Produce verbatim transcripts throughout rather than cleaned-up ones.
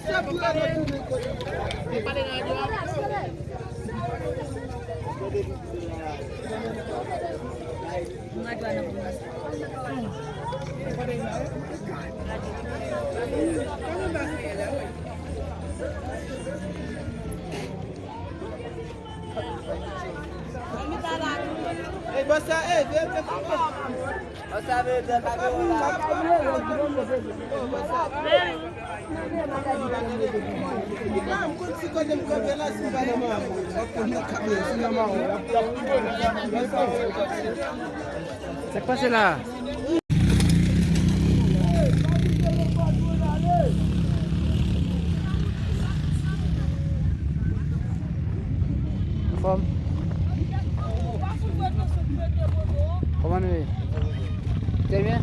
Sa k pase la? Anfòm? Kòman nou ye? Trè byen.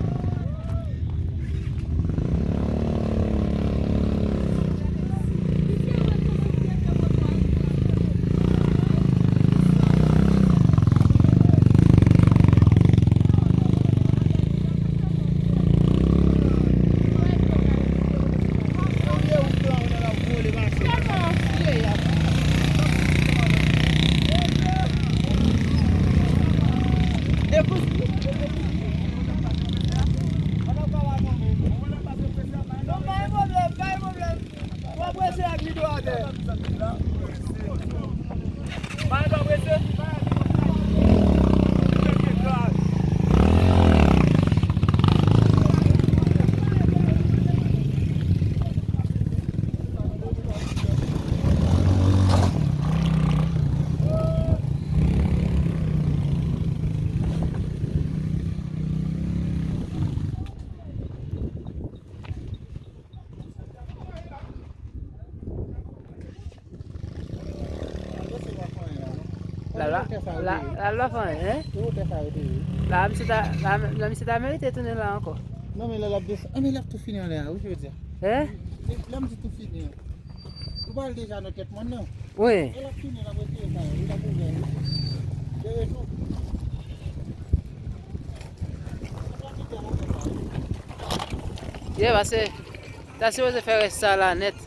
La, la, la, la, la, fè anyen, hein? La, misye ta, la, la, misye ta merite tounen la ankò. Non, men lè l ap desann, ah, men l ap tou fini anlè a, wi, je veux dire. Hein? Lè m di tou fini an. Ou pral deja nan tèt mòn nan. Wi. Lè l ap fini, l ap retire sa yo, li t ap ouvè, wi. De retou. Yeah, pase. Ta sipoze fè rès sa la nèt.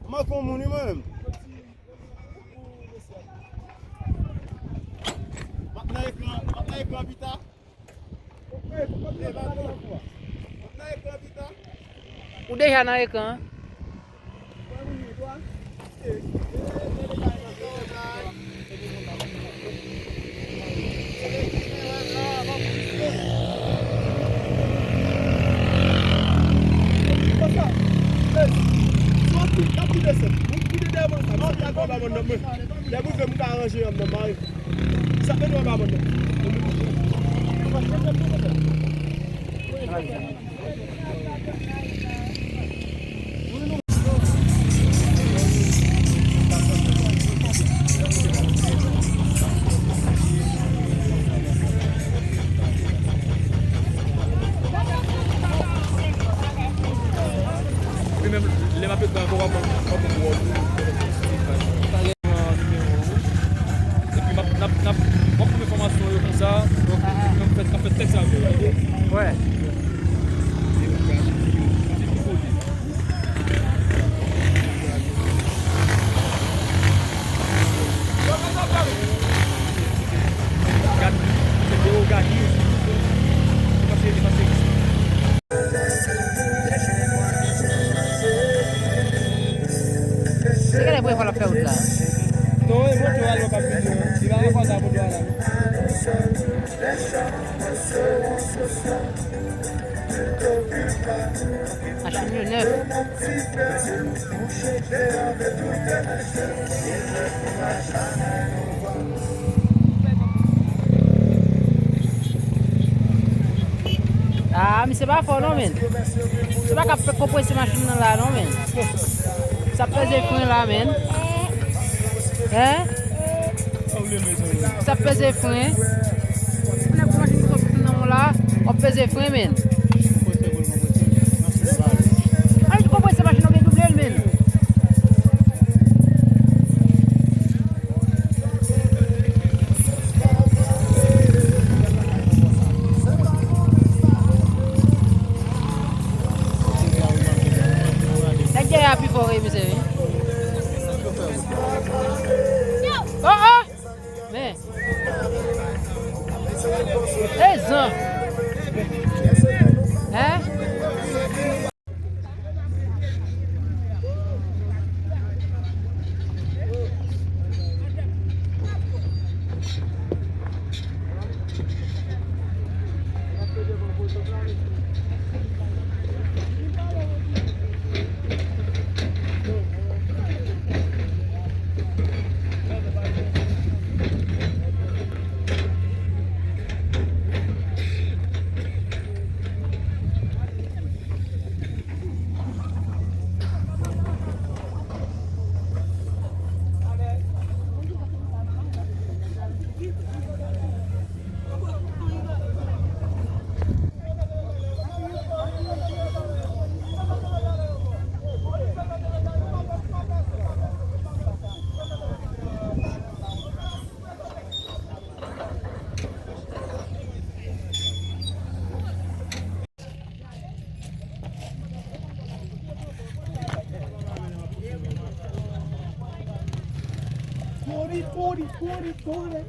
Manke yon moun wi mwen menm. M ap nan ekran, m ap nan ekran pita. M ap nan ekran pita. Ou deja nan ekran an? Li menm, lè m ap ekri ankò, w ap, w ap wè. Epi m ap, n ap, n ap, w ap pran enfòmasyon yo konsa, donk, epi m ap fè, m ap fè tèks avè yo, tande? Wè. Gad, se de oganis. Pase, pase. Se genlè premye fwa l ap fè wout la. Non, e moto a l wè k ap vini an. Li pa gen fwa sa moto a la. Machin yo nèf. Ah, misye pa fò non, men. Se pa k ap fè konprese machin nan la non, men. Sa peze fren la, men. Hein? Sa peze fren. Ou nèg machin ki sot nan mwen la, w ap peze fren, men. Ay, ou konprann se machin nan gen double l, men. Nèg dèyè a pi fò, wi, mesye, wi. Oh, oh! Men. E zan. Hein? Forty, forty, forty, forty.